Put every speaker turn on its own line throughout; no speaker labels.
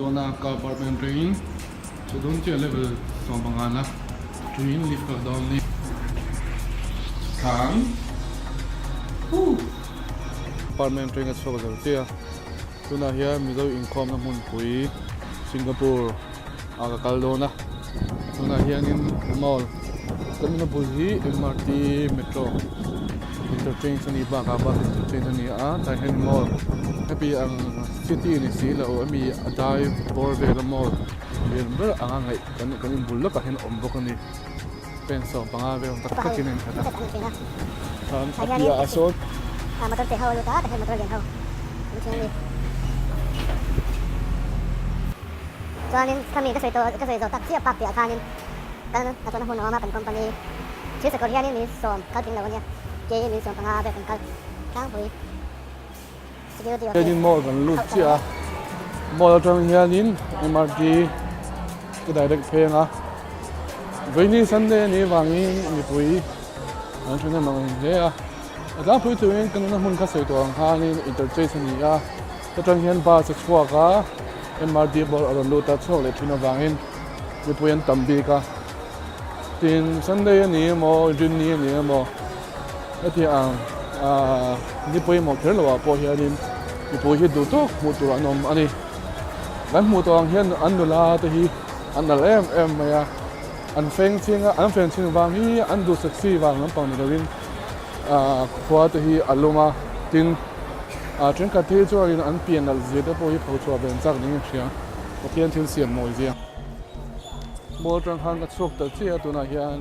Tuna car park en ringin chu dawn chiah level 15 na tuin lift kal dawn ni. Thang Apartment ring a chhuak zo chiah a, tunah hian Mizo inkhawmna hmunpui Singapore ah ka kal dawn a, tunah hianin mall kan nuna bul hi MRT metro interchange a nih bakah bus interchange a ni a, tah hian mall hemi ang city ni si lo ami a dai bawr vel a mall lian ber anga ngaih kan kan inbul lawkah hian a awm bawk a ni pen 15 vel tak takin a innghat a chuan a piah ah sawn
motor te ho a lut a tah hian motor lian ho an thleng a ni chuanin khami ka sawi tawh ka sawi zawh tak chiah park piah khanin kan a chuan a hmun a awm a kan company thil sakawr hianin min sawm kal tling lo a nia keiin min sawm panga vel kan kal tlangpui.
Hianin mall kan lut chiah a, mall atang hianin MRT ka direct phei ang a, vawiin Sunday a nih avangin mipui an thahnem ang reng hle a, a tlangpui turin kan awmna hmun kha sawi tawh ang khanin interchange a ni a, atang hian bus a chhuak a, MRT pawh a rawn lut a chhuak leh thin avangin mipui an tam bik a, tin Sunday a ni emaw Rinni a ni emaw. Heti ang ni pawimawh kher loh ah pawh hianin mipui hi duh tawk hmuh tur an awm a ni. Kan hmuh tawh ang hian an nula te hi an nalh em em mai a, an feng ching a, an fen chhin vang hi an duh sexy vang lampang ni lovin khua te hi a lum a, tin thenkhat te hi chuanin an pian nalh zia te pawh hi pho chhuah ve an chak ding in hria, Pathian thil siam mawi zia. Mall atang khan ka chhuak ta chiah a tunah hian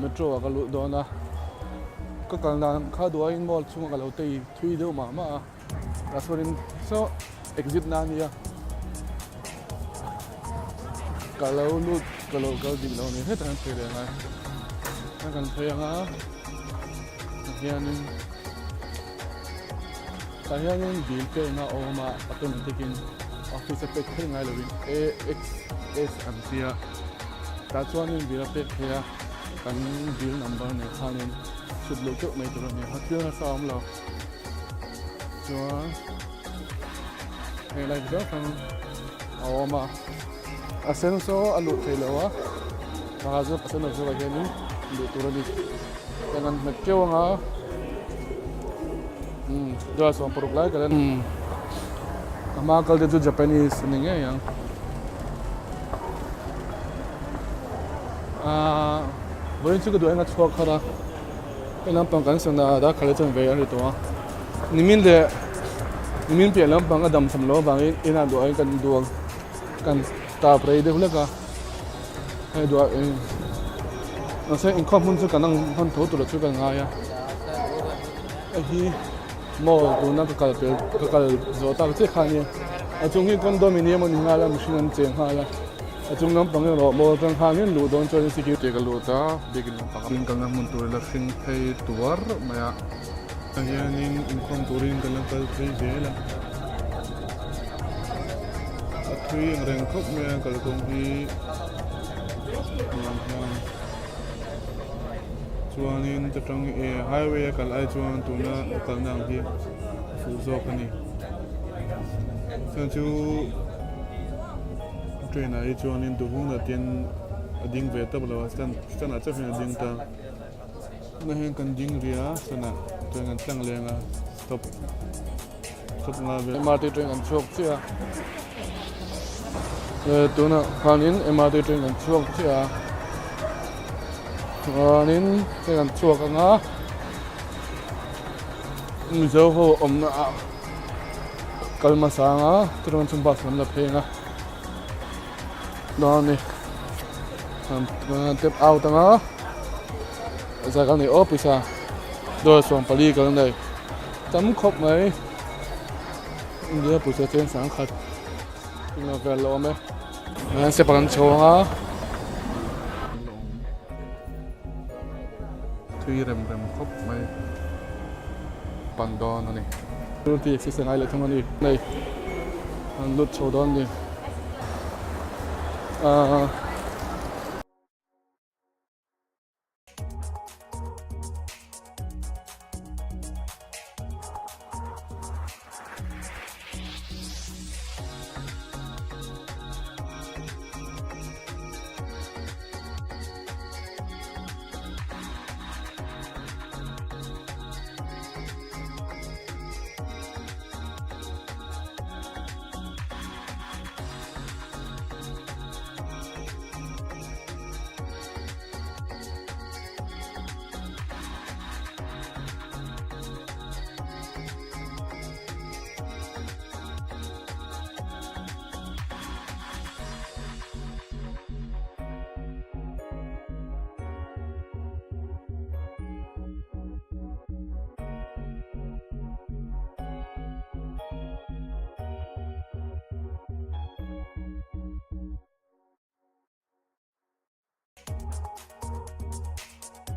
metro ah ka luh dawn a ka kal dan kha duaiin mall chhungah ka lo tei thui deuh mah mah a tah chuanin saw exit na ania ka lo lut ka lo kal dik lo a ni hetah hian phei leh a ngai a kan phei ang a tah hianin tah hianin bill pekna a awm a automatic in office a pek theih ngai lovin AXS an tia tah chuanin bill a pek theih a kan bill number nen khanin chhut luh teuh mai tur a ni a thil nasa a awm lo chuan hei lai ber hrang a awm a a sen saw a luh theih loh a pakhat zawk a sen lo zawkah hianin luh tur a ni kan han hmet keuh ang a umm dar 16 lai ka la umm a hma kal te chu Japanese a ni ngei ang ahh vawiin chu ka duh eng a chhuak khat a hei lampang kan sana darkhat te chuan ve a ri tawh a nimin leh nimin piah lampang a dam tham loh avangin inah duh aiin kan duh ang kan tap rei deuh hlek a hei duh ah mahse inkhawm hmun chu kan ang hman tho tur chu kan ngai a hei hi maw tuna ka kal pel ka kal zawh tak chiah kha a nia a chung hi condominium a ni nghal a mihring an cheng nghal a a chung lampang erawh mall atang khanin luh dawn chuan security ka lut a biakin lampang ah kalna hmun tur la hring phei tuar mai a tah hianin inkhawm turin kan la kal phei zel a a thui ang reng khawp mai a kalkawng hi nuam hian chuanin ta tang e highway a kal ai chuan tuna a kalna ang hi a fuh zawk a ni chuan chu train ah hi chuanin duhung ah tin a ding ve tawp lo a stand stand ah chauh hian a ding ta tunah hian kan ding rih a stand ah train an tlang leng a stop stop nga vel MRT train an chhuak chiah a tunah khanin MRT train an chhuak chiah a chuanin train an chhuak ang a Mizo ho awmna ah kal hmasa ang a chuan chu bus lam la phei ang a dawn a ni tap out ang a zai kal nei aw pawisa dawr 14 kal nei tam khawp mai India pawisa chen 10,000 eng vel lo awm e step ah kan chho ang a thui rem rem khawp mai pan dawn a ni tih exercise ngai leh thung a ni nei an lut chho dawn a ni ahh.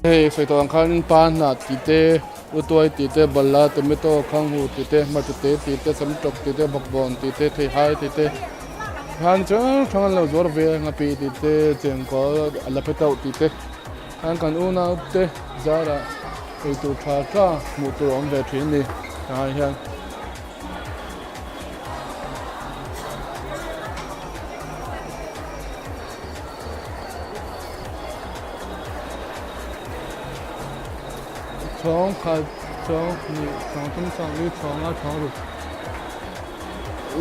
Hei sawi tawh ang khanin pa hnah tih te, utuai tih te, balhla, tomato, khanghu tih te, hmarcha te tih te, samtawk tih te, bawkbawn tih te, theihai tih te khan chi hrang hrang an lo zuar ve a, nghapih tih te, chengkawl a la phe tauh tih te khan kan unau te zarah eitur tha tha hmuh tur a awm ve thin a ni tah hian. Chhawng khat, chhawng hnih, chhawng thum, chhawng li, chhawng nga, chhawng ruk.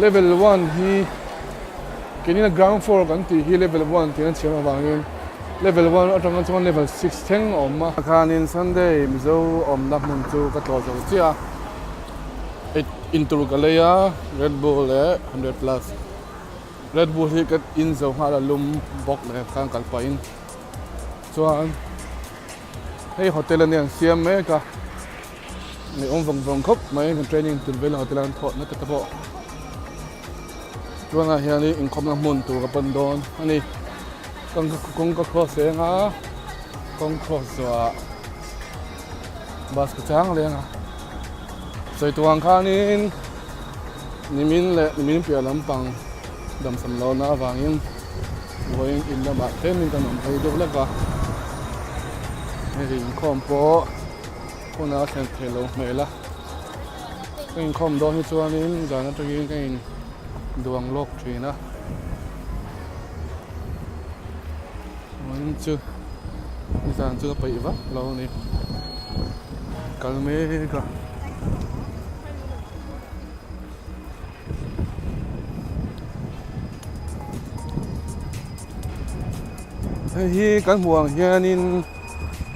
Level 1 hi keini na ground floor kan tih hi level 1 tih an chhiam avangin level 1 atanga chuan level 6 thleng a awm a. Khanin Sunday Mizo awmna hmun chu ka tlawh zo chiah a, intur ka lei a, Red Bull leh 100 plus. Red Bull hi ka in zo nghal a lum bawk leh khan kal pahin chuan hei hotel ania an siam mek a ni awm vawng vawng khawp mai kan training tur vel hotel an thawh na te pawh chuan ah hianin inkhawmna hmun tur ka pan dawn a ni kawng ka cross reng a kawng cross zawhah bus ka chang leng a sawi tur ang khanin. Nimin leh nimin piah lampang damsam lohna avangin vawiin in lamah tlemin kan awm phei deuh lek a, hei inkhawm pawh huna a thlen theih loh hmel a, ka inkhawm dawn hi chuanin zan atangin ka in duang lawk thin a, vawiin chu nizan chu ka peih vak lo a ni, kal mek a. Hei hi kan hmuh ang hianin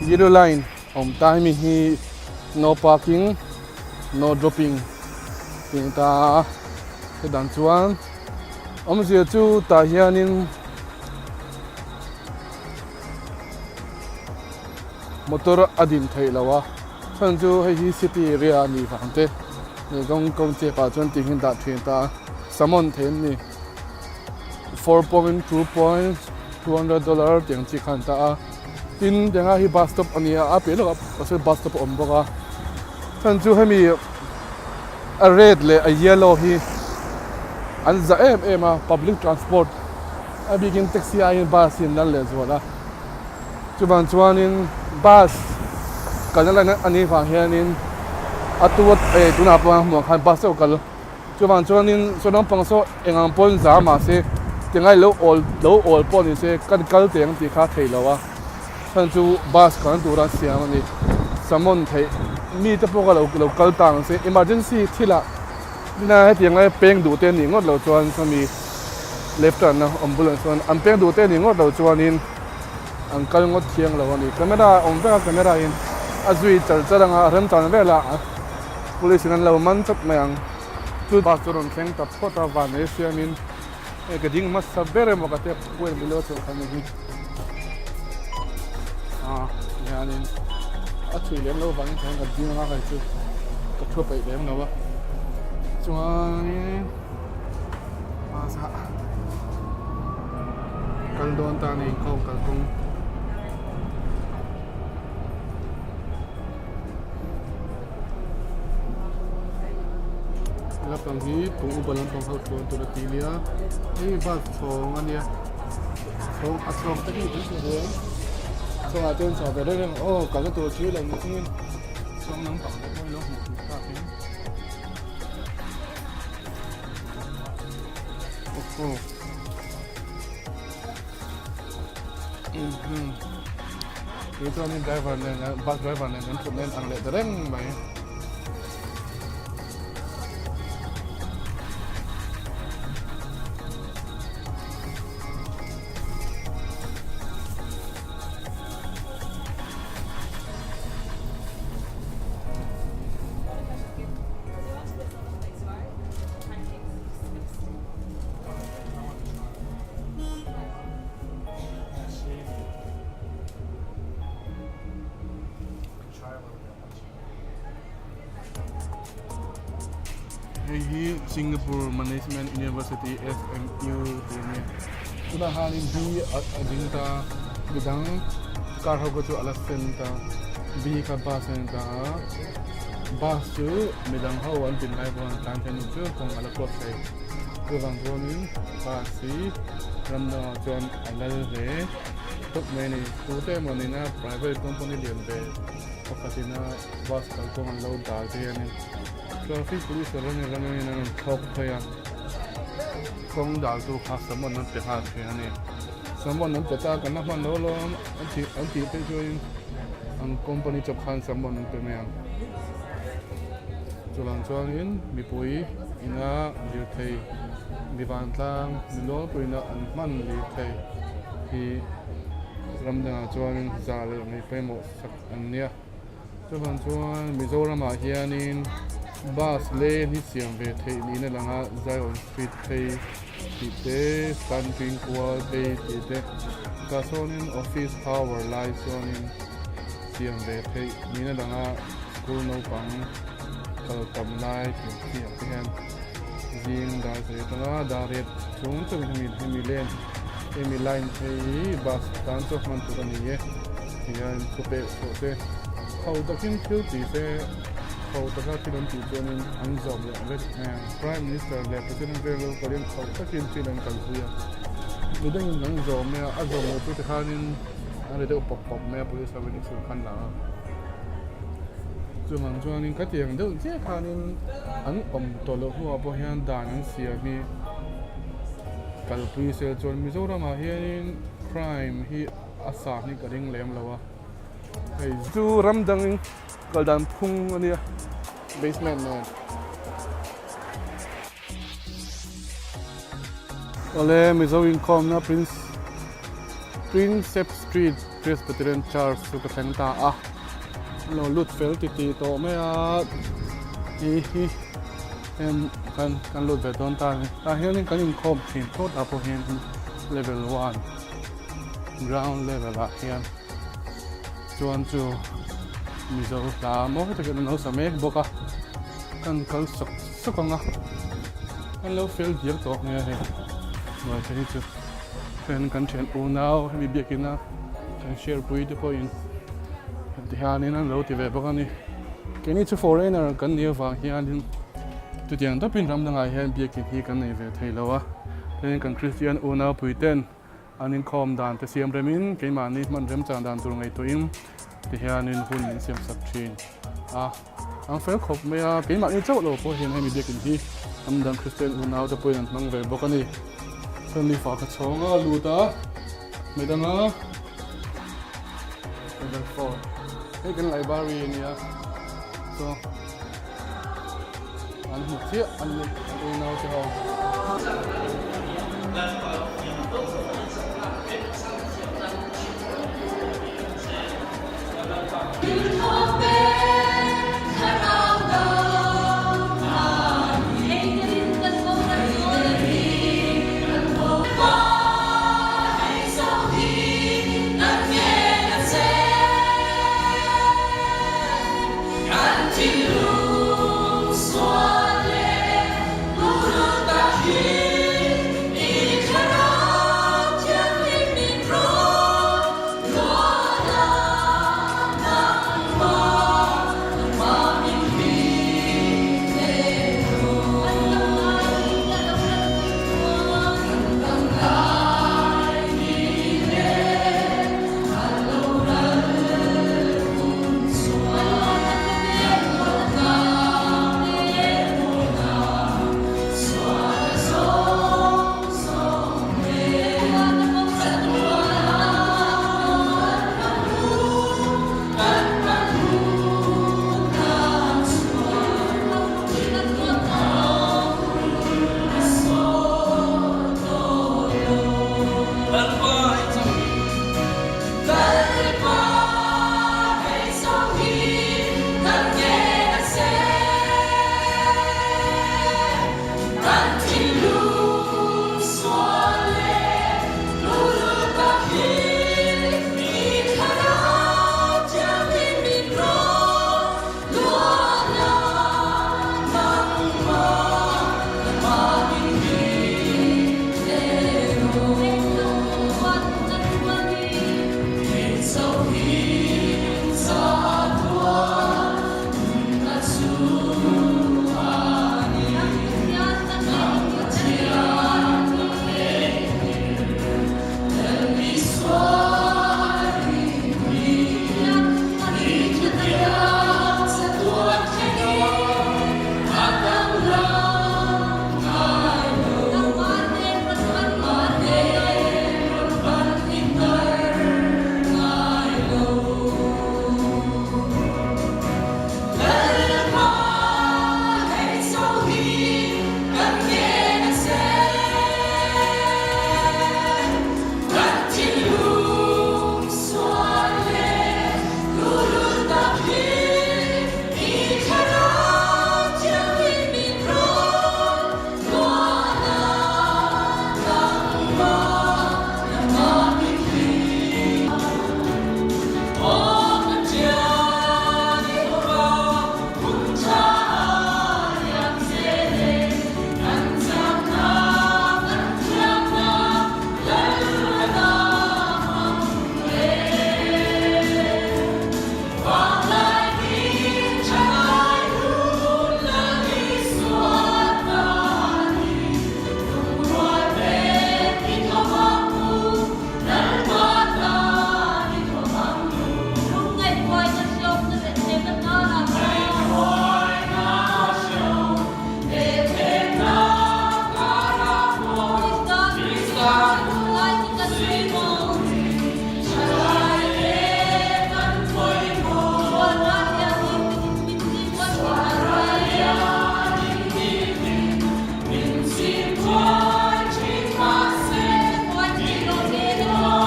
yellow line awm ta hemi hi no parking no dropping tih a ni ta a chutah chuan awmzia chu tah hianin motor a din theih loh a chhan chu hei hi city area a nih vang te leh kawng kawng chep ah chuan tih hi an dah thin ta a summon theih an ni $4.2.200 tih ang chi kha an ta a tin tiang a hi bus stop a ni a a piah lawkah pasal bus stop a awm bawk a chhan chu hemi a red leh a yellow hi an za em em a public transport a bikin taxi aiin bus hi an lal leh zual a. Chuvang chuanin bus kalna laina a nih vang hianin a tu eh tunah pawh a hmuh ang khan bus deuh a kal. Chuvang chuanin saw naupang saw eng ang pawhin za mahse tingai lo awl lo awl pawh ni se kan kal teh ang tih kha a theih lo a. Chhan chu bus kalna tura siam a ni. Summon theih mi te pawh kha lo lo kal ta ang se emergency thilah tina hetiang lai peng duh te nih ngawt loh chuan sawmi left turn na ambulance chuan an peng duh te nih ngawt loh chuanin An kal ngawt thiang lo a ni. Camera a awm vek a, camera in a zui char char ang a, remchan velah police in an lo man chawp mai ang. Chu bus chu rawn thleng ta phawt a, van ei siamin hei ka ding hmasa ber emaw ka tia puan below chauh kha ni hi. Ah hianin a chhui lem lo vangin tihian ka ding anga hei chu ka thu peih lem lo a. Chuanin bus ah. Kal dawn ta ni kawng kalkawng. Lampang hi kum upa lampang ho chuan tur a ti nia hei bus chhawng a nia chhawng a chhawng te hi kan hmu ve ang chhawngah chuan chho ve reng reng aw kalna tur chu lo ni chungin chhawng lampang te pawh hi lo hmuh theih tak in. Tui chuanin driver nen bus driver nen kan thut nen ang leh ta reng mai. Hei hi Singapore Management University SMU tih a ni. Tunah hianin B a ding ta midang. Car ho kha chu a la sen ta B kha bus a ni ta a bus chu midang ho an din lai pawh an tlan thei a ni chu kawng a la cross thei chuvang chuanin bus hi ram dangah chuan a lal hle khawp mai a ni tute emaw nena private company lian ve pakhat ina bus kalkawng an lo dal te hianin traffic police a rawn in an rawn thlawk phei a kawng daltu kha saman an pe nghal thin a ni. Saman an pe ta kan la hman lo alawm an tih an tih phei chuanin an company chawp khan saman an pe mai ang. Chuvang chuanin mipui ina lirthei mi vantlang mi nawlpuiina an hman lirthei hi ram dangah chuanin za leh ngei pawimawh sak an nia. Chuvang chuan Mizoramah hianin bus lane hi siam ve theih niin a lang a, Zion Street phei tih te, Stamping kual phei tih te, tah sawnin office hour lai chuanin siam ve theih niin a lang a, school naupang kal tam lai tih chi ah te hian zing dar sawi atanga dar riat chung chungin hemi hemi lane hemi line phei hi bus tan chu hman tur a ni e. Tihian thu pek chhuah te ho takin thil ti se ho taka thil an tih chuanin an zawm leh vek em. Prime Minister leh President vel lo kalin ho takin thil an kalpui a, midangin an zawm mai a, a zawm loh chu tikhanin an ri deuh pawp pawp mai a police hovin action khan la a. Chuvang chuanin ka tiang deuh chiah khanin an awm tawh loh hnuah pawh hian dan an siam hi kalpui sel chuan Mizoramah hianin crime hi a sa hi ka ring lem lo a hei chu ram dang kal dan phung a nia basement nen awle mizo inkhawmna prince prinsep street presbyterian church chu ka thleng ta a lo lut fel ti ti tawh mai a hi hi em kan kan lut ve dawn ta a ni tah hianin kan inkhawm thin phawt ah pawh hian level one ground level ah hian chuan chu Mizo hla mawi takin an lo sa mek bawk a kan kal sawk sawk ang a an lo fel diak tawh mai a hei hnuai te hi chu chuan kan thian unau hemi biakin a kan share pui te pawhin heti hianin an lo ti ve bawk a ni keini chu foreigner kan nih avang hianin chutiang tawpin ram dangah hian biakin hi kan nei ve thei lo a tin kan Kristian unau pui ten An inkhawm dan te siam remin keimahni hman remchang dan tur ngaihtuahin tihianin hun min siam sak thin a. Ang fel khawp mai a, keimahni chauh lo pawh hian hemi biakin hi hnam dang Kristian unau te pawhin an hmang ve bawk a ni. Chuan mi fah kha chhawng a lut a, mi danga level 4 hei kan library a nia so An hmu chiah an ni an unau te ho.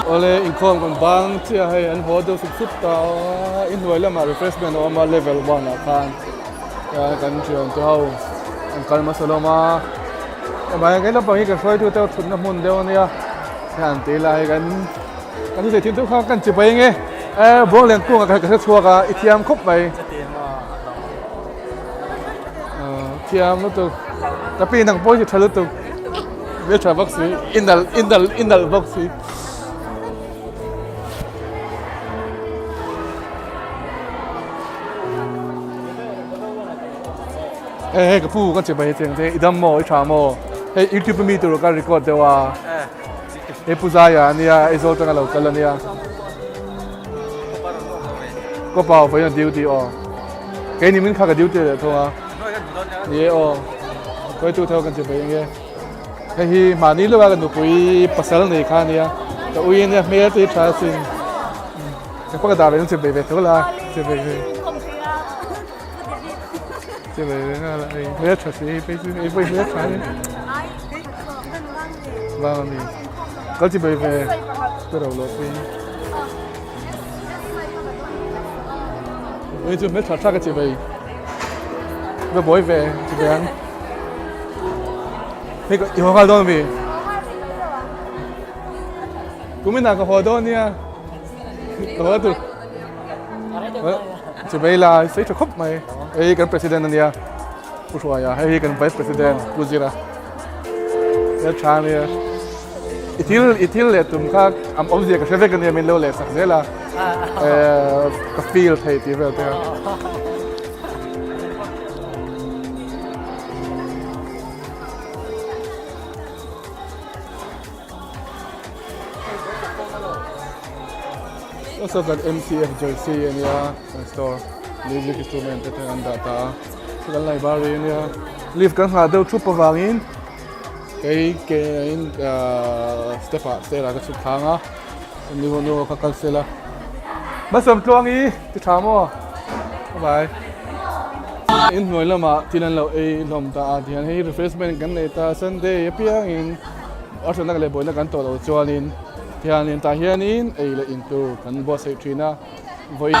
Awle inkhawm kan bang chiah hei an haw deuh sup sup ta a inhnuai lamah refreshment a awm a level one ah khan kan thian te ho an kal hmasa lawm a mahse kan naupang hi kan hruaitu te thutna hmun deuh ania hei an tih lai kan kan thusawi thin deuh kha kan chibai ang e buangleng kungah ka hre chhuak a i thiam khawp mai. Thiam lutuk ka pi nang pawh hi tha lutuk hmel tha bawk si i nalh i nalh i nalh bawk si. Hei hei ka pu ka che bai cheng che i dam maw i tha maw hei youtube mi tur ka record deuh a hei pu zaia ania Aizawl tanga lo kal ania ko pau vawiin a duty aw. Kei ni min kha ka duty leh thung a. Ni e aw. Koi tu theu kan che bai nge. Hei hi mahni lova ka nupui pasal nei kha nia. Ka ui ania hmel te hi tha sin. Ka pa ka dah ve che bai ve tho la. Che bai ve. Che bai ve nga la. Hmel tha si hei pei chu hei pei hmel tha ni. Vang ani. Kal chi bai ve. Ka ro lo pui. Ui chu hmel tha tha ka chi bai. Va buai ve chi bai ang. Hei i haw nghal dawn mi? Kumin ah ka haw dawn nia. Ka haw tu. Chi bai la sei tha khawp mai. Hei kan president ania. Pu Hruaia hei hi kan vice president Pu Zira. Hmel tha ania. I thil i thil leh tum kha am awmzia ka hre vek ania min lo leh sak zel a ka feel thei tih vel te kha. Saw kan MCF jersey ania kan store music instrument te an dah ta a kan library ania lift kan nghah deuh thup avangin Kei ke in step ah stair ah ka chhuk thlang a nu nu ka kal sel a Malsawm tluang i ti tha maw bye bye in hnuai lamah thil an lo ei hlawm ta a tihian hei refreshment kan nei ta Sunday apiangin a hranna leh buaina kan tawh loh chuanin tihianin tah hianin ei leh in tur kan buatsaih thin a vawi.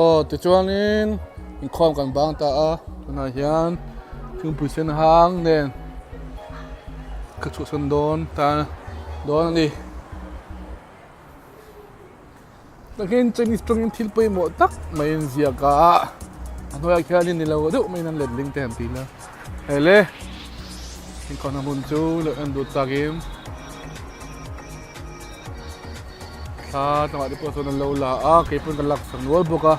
Aw tichuanin inkhawm kan bang ta a tunah hian thingpui sen hang nen ka chhuahsan dawn ta dawn a ni. Takin Chinese tawngin thil pawimawh tak mai an ziak a, a hnuaiah khianin ni lo deuh maiin an letling te han ti ila. Hei le, inkhawhna hmun chu lo en duh takin thla tlangah te pawh sawn an lo la a, kei pawn ka laksak nual bawk a.